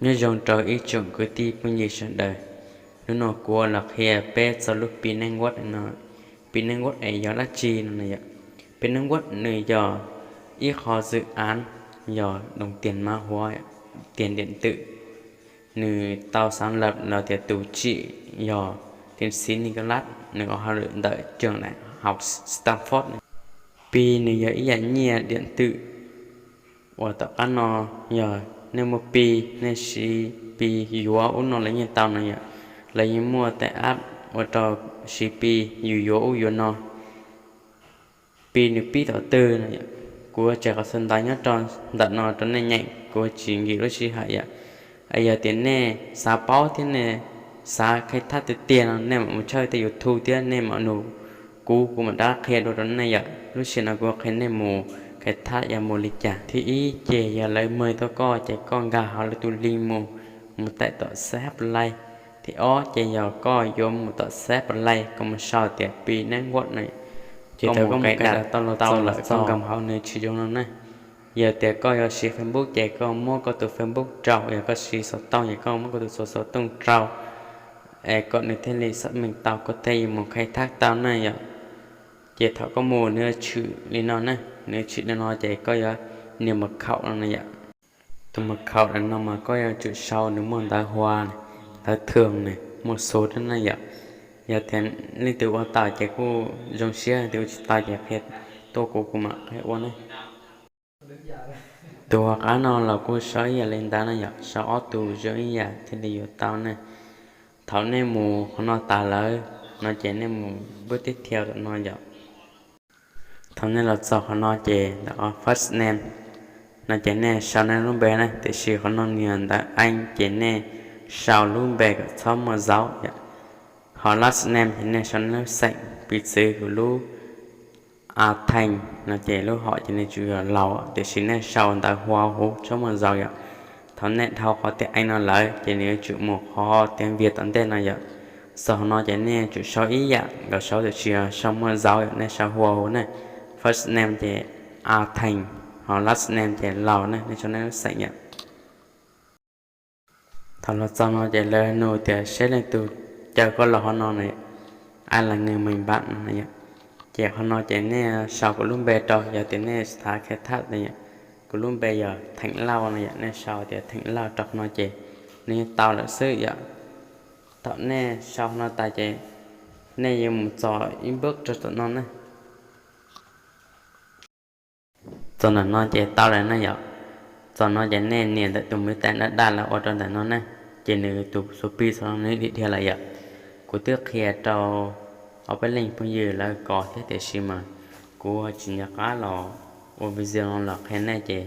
Nyob zoo rau ib tsoom kwv tij phooj ywg sawv daws. Hnub no kuv los qhia peb txog lub Pi Network no. Pi Network es yog dab tsi no na yom? Pi Network nws yog ib qho zwm av, yog đồng tiền mã hóa, tiền điện tử. Nws tau sáng lập los tias tus tsim yog tiến sĩ Nicholas, nws ua hauj lwm ntawm trường đại học Stanford. Pi nws yog ib yam nyiaj điện tử uas tom qab no yog nej muaj Pi, nej siv Pi yuav ub no los yeej tau no yom. Lawv yeej muaj tais app ua rau siv Pi yus yuav ub yuav no. Pi nws pib thaum twg no yom? Kuv tseem qhov xav ntawv nyob rau ntawm no rau nej nyeem, kuv tsis nkim lub sij hawm yom. Es yog tias nej xav paub thiab nej xav khai thác tiag tiag no nej mam mus tshawb tej YouTube thiab nej mam nug kuv, kuv mam rov qhia dua rau nej yom. Lub sij hawm no kuv qhia nej mus khai thác yog mus li cas. Thib ib ces yog lawv merge tau koj ces koj nkag hauv lawv tus link mus, mus tawm tom xab Play. Thib ob ces yog koj yuav mus tom xab Play koj mus sau tias Pi Network no, ces thaum koj mus cài đặt tau los tau lawm koj nkag hauv nws tsis zoo no na. Yog tias koj yuav siv Facebook ces koj muab koj tus Facebook rau, yog koj siv xov tooj ces koj muab koj tus xov tooj rau, es kom nws thiaj li xác minh tau koj thiaj yuav mus khai thác tau na yom. Ces thaum koj mus nws yuav tshwm li no na, nws yuav tshwm li no ces koj yuav nias mật khẩu no na yom. Tus mật khẩu ntawm no mas koj yuav tsum sau nws muaj ntawv hua, ntawv thường ne, muaj số thiab na yom. Yog tias leej twg ua tau ces kuj zoo siab, leej twg ua tsis tau ces qhia tuaj kuv, kuv mam qhia ua ne. Tus hauv qab no los kuj sau ib yam li ntawd na yom, sau ob tug zoo ib yam thiaj li yuav tau ne. Thaum nej mus qhov no tas lawm no ces nej mus bước tiếp theo tom no yom. Thaum nej los txog qhov no ces ntawm qhov first name no ces nej sau nej lub npe na, tiam sis qhov no nws yog ntawv Anh ces nej sau lub npe kom txhob muaj dấu yom. Ho last name ces nej sau nej lub xeem, piv txwv kuv lub A Thành no ces lub hom ces nws tsuas yog Lầu, tiam sis nej sau ntawv Hoa hauv txhob muaj dấu yom. Thaum nej dhau qhov tiếng Anh no lawm ces nws yuav tsum mus qhov tiếng Việt tom ntej no yom. Txog qhov no ces nej tsum sau ib yam nkawd sau, tiam sis yog sau muaj dấu yom, nej sau Hoa hauv ne. First name ces A Thành, ho last name ces Lầu ne, nej sau nej lub xeem yom. Thaum los txog no ces lawv nug tias seb leej twg caw koj los qhov no na, ai là người mời bạn no na yom. Ces qhov no ces nej sau kuv lub npe rau, yog tias nej xav khai thác tias kuv lub npe yog Theem Lauj no yom, nej sau tias Theem Lauj rau qhov no ces nws yeej tau lawm xwb yom. Thaum nej sau qhov no tas ces nej yuav mus txog ib npawb rau tom no na. Txog ntawm no ces tau lawm na yom. Txog no ces nej nias ntawm tus me tais daj daj lawv ua rau ntawm no na, ces nws tus số pi txog no nws dhia dhia lawm yom. Kuv twb qhia rau ob peb leej phooj ywg lawv ko thiab tiam sis mas kuv tsis nco qab los ua video no los qhia nej ces,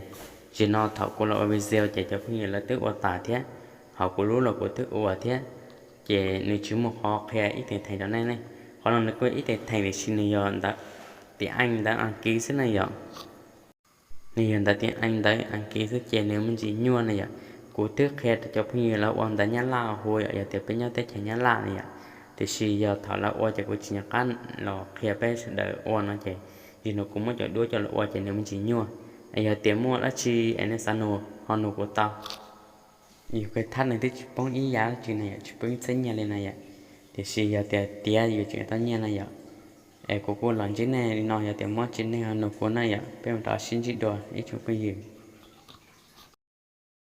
zaum no thaum kuv los ua video ces cov phooj ywg lawv twb ua tas thiab, ho kuv lub los kuv twb ua thiab, ces nws tsis muaj qhov qhia ib teem theem rau nej ne. Qhov no nws kuj ib teem theem tiam sis nws yog ntawv tiếng Anh ntawv Anh kiv xwb na yom. Nws yog ntawv tiếng Anh ntawv Anh kiv xwb ces nws me ntsis nyuaj na yom. Kuv twb qhia rau cov phooj ywg lawv ua ntawv Nyab Laj huv yom, yog tias peb nyob teb chaws Nyab Laj na yom. Tiam sis yog thaum lawv ua ces kuv tsis nco qab los qhia peb sawv daws ua no ces, zaum no kuv muab cov duab coj los ua ces nws me ntsis nyuaj. Yog tias muaj dab tsi es nej xav nug ho nug kuv tau. Yus khai thác nws twb tsis poob ib yam dab tsi na yom, tsis poob ib txhiab nyiaj li na yom. Tiam sis yog tias tiav yus tseem tau nyiaj na yom. Es kuv kuj los ntsib nej li no, yog tias muaj dab tsi nej ho nug kuv na yom, peb mam rov sib ntsib dua ib tsoom phooj ywg.